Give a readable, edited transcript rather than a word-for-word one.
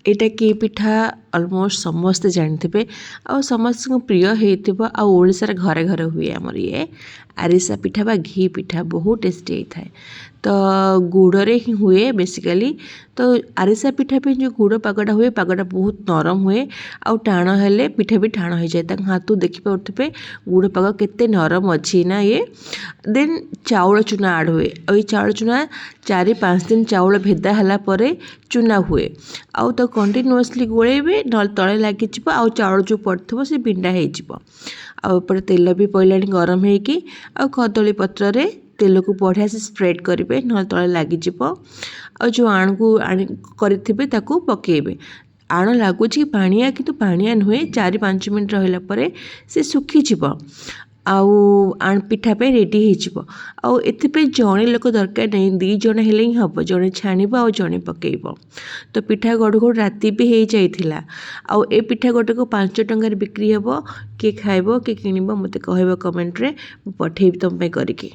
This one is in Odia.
ଏଇଟା କି ପିଠା ଅଲମୋଷ୍ଟ ସମସ୍ତେ ଜାଣିଥିବେ ଆଉ ସମସ୍ତଙ୍କୁ ପ୍ରିୟ ହେଇଥିବ, ଆଉ ଓଡ଼ିଶାରେ ଘରେ ଘରେ ହୁଏ ଆମର ଇଏ ଆରିସା ପିଠା ବା ଘି ପିଠା, ବହୁତ ଟେଷ୍ଟି ହେଇଥାଏ। ତ ଗୁଡ଼ରେ ହିଁ ହୁଏ ବେସିକାଲି। ତ ଆରିସା ପିଠା ପାଇଁ ଯେଉଁ ଗୁଡ଼ ପାଗଟା ହୁଏ, ପାଗଟା ବହୁତ ନରମ ହୁଏ ଆଉ ଟାଣ ହେଲେ ପିଠା ବି ଟାଣ ହେଇଯାଏ। ତାଙ୍କ ହାତକୁ ଦେଖିପାରୁଥିବେ ଗୁଡ଼ ପାଗ କେତେ ନରମ ଅଛି ନା ଇଏ। ଦେନ୍ ଚାଉଳ ଚୁନା ଆଡ଼୍ ହୁଏ, ଆଉ ଏଇ ଚାଉଳ ଚୁନା 4-5 ଦିନ ଚାଉଳ ଭେଦା ହେଲା ପରେ ଚୁନା ହୁଏ। ଆଉ ତାକୁ କଣ୍ଟିନ୍ୟୁଅସଲି ଗୋଳେଇବେ, ନହେଲେ ତଳେ ଲାଗିଯିବ ଆଉ ଚାଉଳ ଯେଉଁ ପଡ଼ିଥିବ ସେ ବିଣ୍ଡା ହେଇଯିବ। ଆଉ ଏପଟେ ତେଲ ବି ପଡ଼ିଲାଣି ଗରମ ହେଇକି, ଆଉ କଦଳୀ ପତ୍ରରେ ତେଲକୁ ବଢ଼ିଆ ସେ ସ୍ପ୍ରେଡ଼୍ କରିବେ, ନହେଲେ ତଳେ ଲାଗିଯିବ। ଆଉ ଯେଉଁ ଆଣକୁ ଆଣି କରିଥିବେ ତାକୁ ପକାଇବେ। ଆଣ ଲାଗୁଛି ପାଣିଆ, କିନ୍ତୁ ପାଣିଆ ନୁହେଁ। 4-5 ମିନିଟ୍ ରହିଲା ପରେ ସେ ଶୁଖିଯିବ ଆଉ ପିଠା ପାଇଁ ରେଡ଼ି ହେଇଯିବ। ଆଉ ଏଥିପାଇଁ ଜଣେ ଲୋକ ଦରକାର ନାହିଁ, 2 ଜଣ ହେଲେ ହିଁ ହେବ, ଜଣେ ଛାଣିବ ଆଉ ଜଣେ ପକାଇବ। ତ ପିଠା ଗଢ଼ୁ ଗଢ଼ୁ ରାତି ବି ହେଇଯାଇଥିଲା। ଆଉ ଏ ପିଠା ଗୋଟେକୁ 5 ଟଙ୍କାରେ ବିକ୍ରି ହେବ। କିଏ ଖାଇବ, କିଏ କିଣିବ, ମୋତେ କହିବ କମେଣ୍ଟରେ, ମୁଁ ପଠେଇବି ତୁମ ପାଇଁ କରିକି।